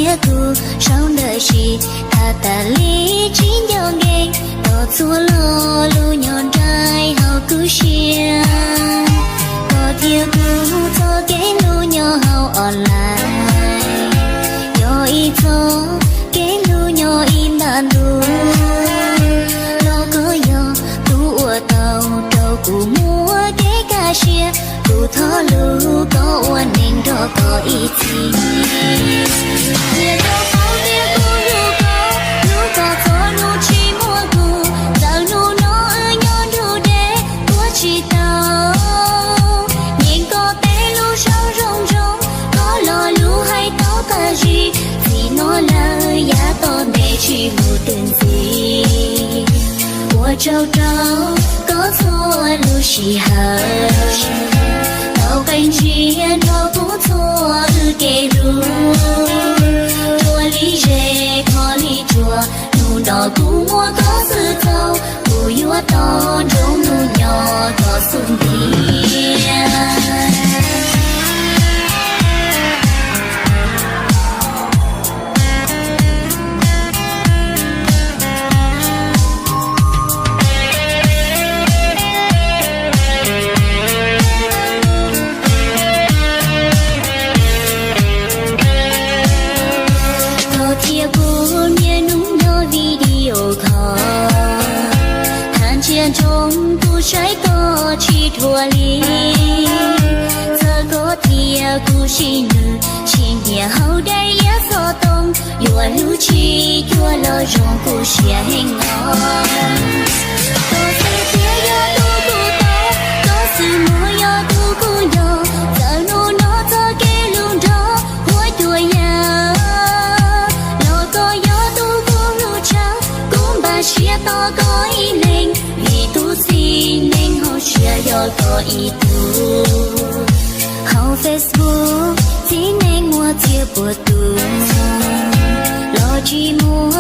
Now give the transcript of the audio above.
thiab kuv saum ntawm sis tham tas li tsis nco nkees, tos txhua lo lus nyob nraim hauv kuv siab. Koj thiab kuv txoj kev hlub nyob hauv online, yog ib txoj kev hlub nyob ib nta ntu, los koj yog tus uas tau rau kuv muaj kev kaj siab. Kuv thov lus koj ua neej nrog koj ib txhis, qhia rau paub tias kuv hlub koj, hlub koj txog hnub tsis muaj kuv. Txawm hnub no wb nyob nrug deb ua tsis tau, nyeem koj tej lus sau zoo zoo, koj lo lus hais tau qab zib. Txij no lawm yav tom ntej tsis mus twg ntxiv, ua tsaug rau koj txhua lub sij hawm, tau qee ntsia nrog kuv txhua wb kev hlub. Ruaj li zej kho li tsuag, hnub no kuv muaj koj xwb txaus, kuv yuav tos nrog hnub nyob koj xub ntiag. Koj thiab kuv niaj hnub nyob video call, thaj tsiaj ntsoov kuv saib koj tsis dhuav li. Txawm koj thiab kuv sib ntsib, sib nyiam hauv daim iab xov tooj, yuav hlub tsis cuag los zoo kuv siab heev os. Koj xwm tiag yog tus kuv tau, koj xwm muag yog tus kuv nco. Txawm hnub no txoj kev hlub nrog huab cua yam, los koj yog tus kuv hlub tshaj. Kuv npaj siab tos koj ib leeg, vim tus txiv neej hauv siab yog koj ib tug. Hauv Facebook txiv neej muaj txhiab puas tus, los tsis muaj